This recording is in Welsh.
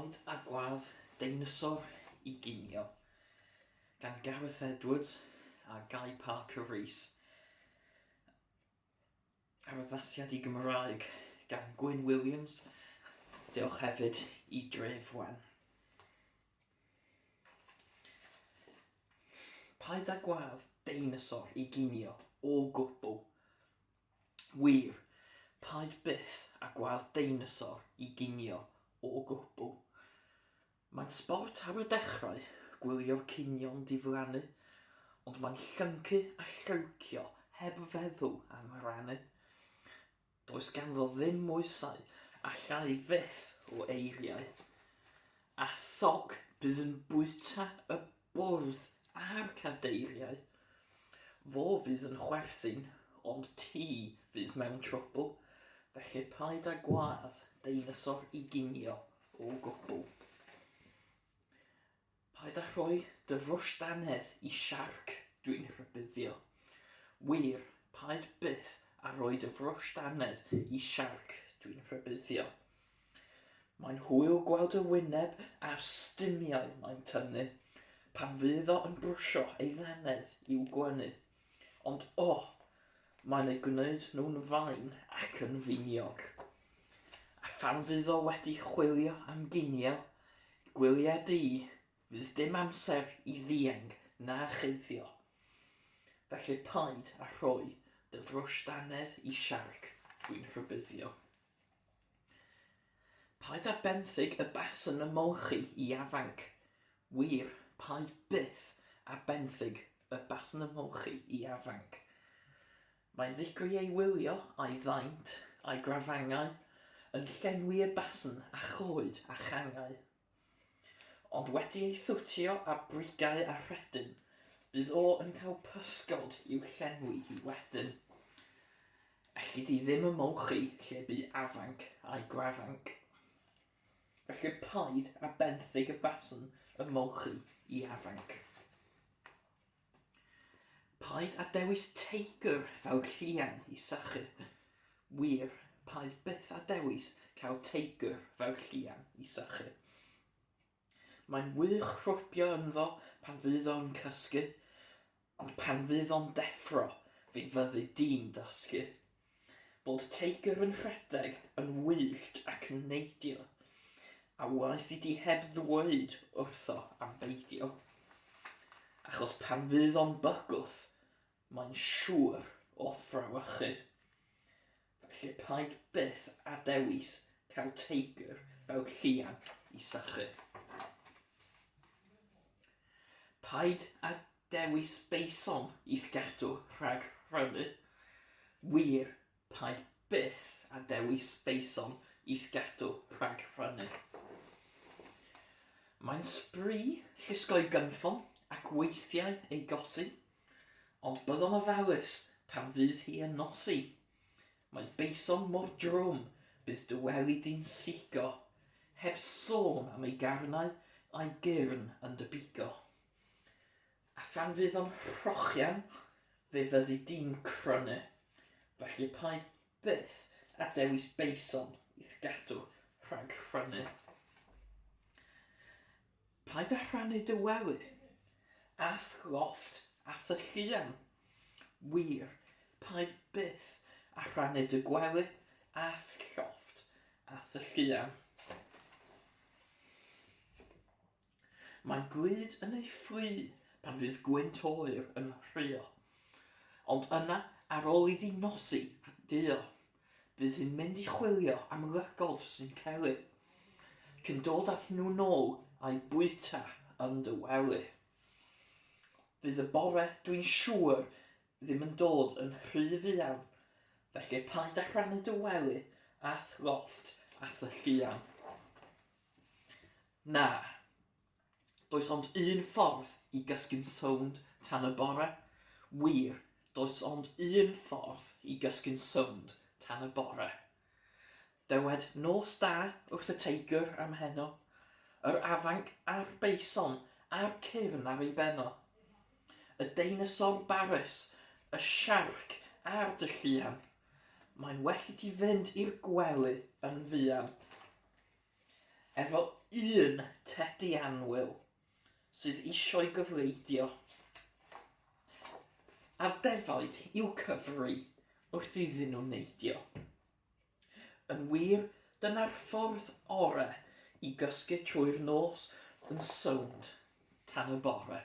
Paid â Gwadd Deinosor i Ginio gan Gareth Edwards a Guy Parker Rees. Ar addasiad i Gymraeg gan Gwyn Williams. Diolch hefyd i Dref Wen. Paid â gwadd deinosor i ginio o gwbl. Wir, paid byth â gwadd deinosor i ginio o gwbl. Mae'n sbort ar y dechrau, gwylio'r cinio'n diflannu, ond mae'n llyncu a llewcio heb feddwl am rannu. Does ganddo ddim moesau a llai fyth o eiriau. A thoc bydd yn bwyta y bwrdd a'r cadeiriau. Fo fydd yn chwerthin, ond ti fydd mewn trwbl, felly paid â gwadd deinosor i ginio o gwbl. Paid â rhoi dy frwsh dannedd i siarc, dwi'n rhybuddio. Wir, paid byth â rhoi dy frwsh dannedd i siarc, dwi'n rhybuddio. Mae'n hwyl gweld y wyneb a'r stumiau mae'n tynnu pan fydd o yn brwsio ei ddannedd i'w gwenu. Ond o! Mae'n eu gwneud nhw'n fain ac yn finiog. A phan fydd o wedi chwilio am ginio, gwylia di, fydd dim amser i ddianc na chuddio. Felly paid â rhoi dy frwsh dannedd i siarc, dwi'n rhybuddio. Paid â benthyg y basn ymolchi i afanc. Wir, paid byth â benthyg y basn ymolchi i afanc. Mae'n ddigri ei wylio a'i ddaint, a'i grafangau, yn llenwi y basn â choed a changau. Ond wedi ei thwtio â brigau a rhedyn, bydd o yn cael pysgod i'w llenwi hi wedyn. Elli di ddim ymolchi lle bu afanc a'i grafanc. Felly paid â benthyg y basn ymolchi i afanc. Paid â dewis teigr fel llian i sychu. Wir, paid byth â dewis cael teigr fel llian i sychu. Mae'n wych rhwbio ynddo pan fydd o'n cysgu, ond pan fydd o'n deffro, fe fyddi di'n dysgu. Bod teigr yn rhedeg yn wyllt ac yn neidio, a waeth i ti heb ddweud wrtho am beidio. Achos pan fydd o'n bygwth, mae'n siŵr o frawychu. Felly paid byth â dewis cael teigr fel llian i sychu. Paid â Dewis beison i'th gadw rhag rhannu. Wir, paid byth â dewis beison i'th gadw rhag rhannu. Mae'n sbri llusgo'i gynffon ac weithiau ei gosi, ond byddo'n ofalus pan fydd hi yn nosi. Mae beison mor drwm, bydd dy wely di'n sigo, heb sôn am ei garnau a'i gyrn yn dy bigo. A phan fydd o'n rhochian, fe fyddi di'n crynu. Felly paid byth â dewis beison i'th gadw rhag rhannu. Paid â rhannu dy wely, a'th lofft, a thŷ llian. Wir, paid byth â rhannu dy gwely, a'th llofft, a thŷ llian. Mae gwyd yn ei fflu pan fydd gwynt oer yn rhuo. Ond yna, ar ôl iddi nosi a duo, bydd hi'n mynd i chwilio am lygod sy'n celu, cyn dod â nhw nôl a'u bwyta yn dy wely. Fydd y bore, dwi'n siŵr, ddim yn dod yn rhy fuan, felly paid â rhannu dy wely a'th lofft a thŷ llian. Na. Does ond un ffordd i gysgu'n sownd tan y bore. Wir, does ond un ffordd i gysgu'n sownd tan y bore. Dywed nos da wrth y teigr am heno, yr afanc a'r beison a'r cyrn ar ei ben o. Y deinosor barus, y siarc a'r dylluan. Mae'n well i ti fynd i'r gwely yn fuan. Efo un tedi annwyl sydd eisiau gyfleidio. A defaid i'w cyfri wrth iddyn nhw neidio. Yn wir, dyna'r ffordd ore i gysgu trwy'r nos yn sownd tan y bore.